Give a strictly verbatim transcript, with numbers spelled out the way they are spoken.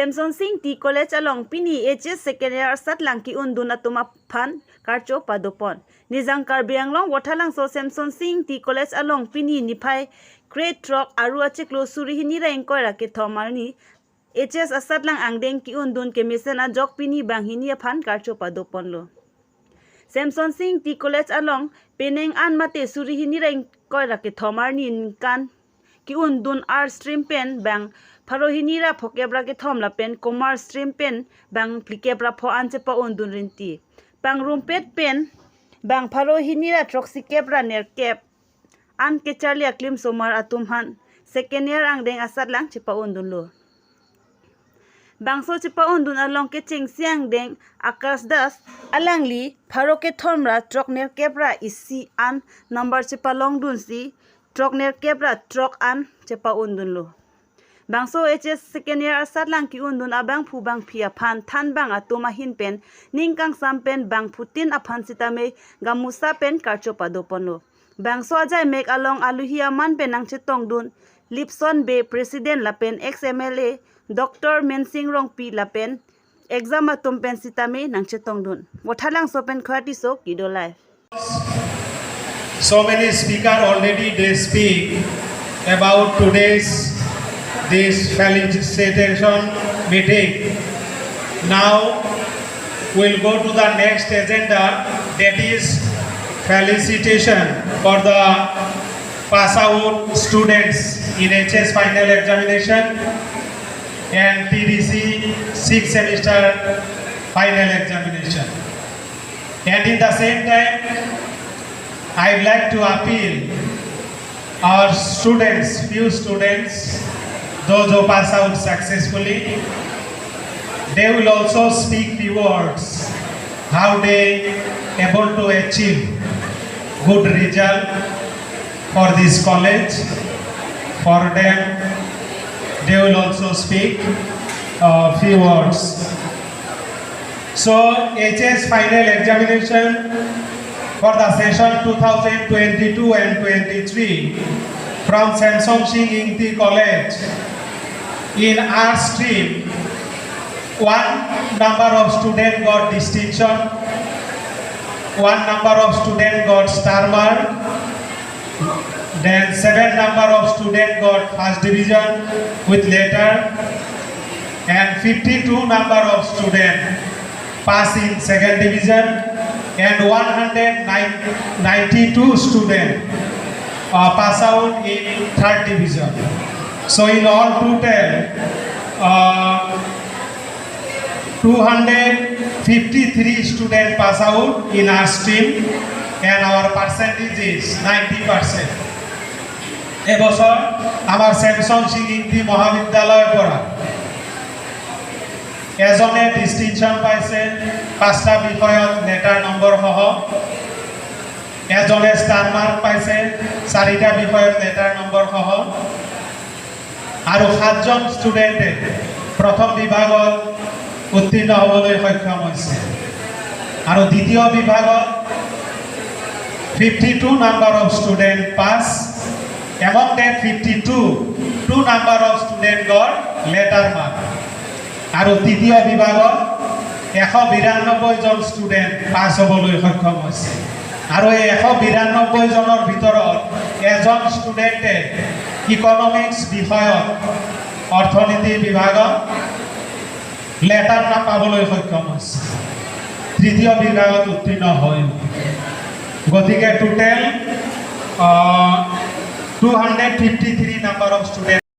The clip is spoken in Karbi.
Semson Sing Ingti College along pini H S second year asatlang ki-undun atum aphan karcho padopon. Nijang Karbi Anglong Vothatlangso Semson Sing Ingti College along pini niphai kre throk Aru achiklo suri hini ra ingkoi ra kethom arni H S asatlang angdeng ki-undun kemesen ajok pini banghini aphan karcho padoponlo. Semson Sing Ingti College along penang an mate suri hini ra ingkoi ra kethom arni ningkan ki-undun Arts stream pen bang pharo hini ra phokep ra kethom lapen Commerce stream pen bang phlikep ra pho an chepa-undun rinti. Pangrumpet pen bang pharo hini ra throksikep ra nerkep an kecharli aklimsomar atum aphan second year angdeng asatlang chepa-undunlo. Bangso chepa-undun along kechengsi angdeng Akash Das alangli pharo kethom ra throk nerkep ra isi an number chepalongdunsi throk nerkep ra throk an chepa-undunlo. Bangso H S second year asatlang ki-undun abangphu bangphi aphan thanbang atum ahin pen ning kangsam pen bangphutin aphan sitame gamusa pen karcho padoponlo. Bangso ajaimek along aluhi aman pen nangchetongdun Lipson Bey President lapen ex M L A Doctor Mensing Rongpi lapen exam atum pen sitame nangchetongdun. Vothatlangso pen Khati Tisso, Kido Live. So many speaker already they speak about today's this felicitation meeting. Now we'll go to the next agenda, that is felicitation for the pass out students in H S final examination and T D C sixth semester final examination. And in the same time, I would like to appeal our students, few students, those who pass out successfully, they will also speak few words how they able to achieve good result for this college. For them, they will also speak a few words. So H S final examination for the session two thousand twenty-two and twenty-three from Semson Sing Ingti College in Arts stream, one number of student got distinction, one number of student got star mark, then seven number of student got first division with letter, and fifty-two number of student pass in second division, and one hundred ninety-two student uh, pass out in third division. So in all total, uh, two hundred fifty-three student pass out in our stream, and our percentage is ninety percent. এবছৰ আমাৰ ছেমছন সিং ইংতি মহাবিদ্যালয়ৰ পৰা এজনে ডিষ্টিংশ্যন পাইছে পাঁচটা বিষয়ত letter number সহ, এজনে ষ্টাৰ মাৰ্ক পাইছে চাৰিটা বিষয়ত লেটাৰ নম্বৰ সহ, আৰু সাতজন ষ্টুডেণ্টে প্ৰথম বিভাগত উত্তীৰ্ণ হ'বলৈ সক্ষম হৈছে। আৰু দ্বিতীয় বিভাগত fifty two number of student pass, among that fifty two, two number of student got letter mark. আৰু তৃতীয় বিভাগত এশ বিৰান্নব্বৈ জন ষ্টুডেণ্ট পাছ হ'বলৈ সক্ষম হৈছে। আৰু এই এশ বিৰান্নব্বৈ জনৰ ভিতৰত এজন ষ্টুডেণ্টে ইকনমিক্স বিষয়ত, অৰ্থনীতি বিভাগত লেটাৰ নাপাবলৈ সক্ষম হৈছে, তৃতীয় বিভাগত উত্তীৰ্ণ হয়। গতিকে total two hundred fifty three number of student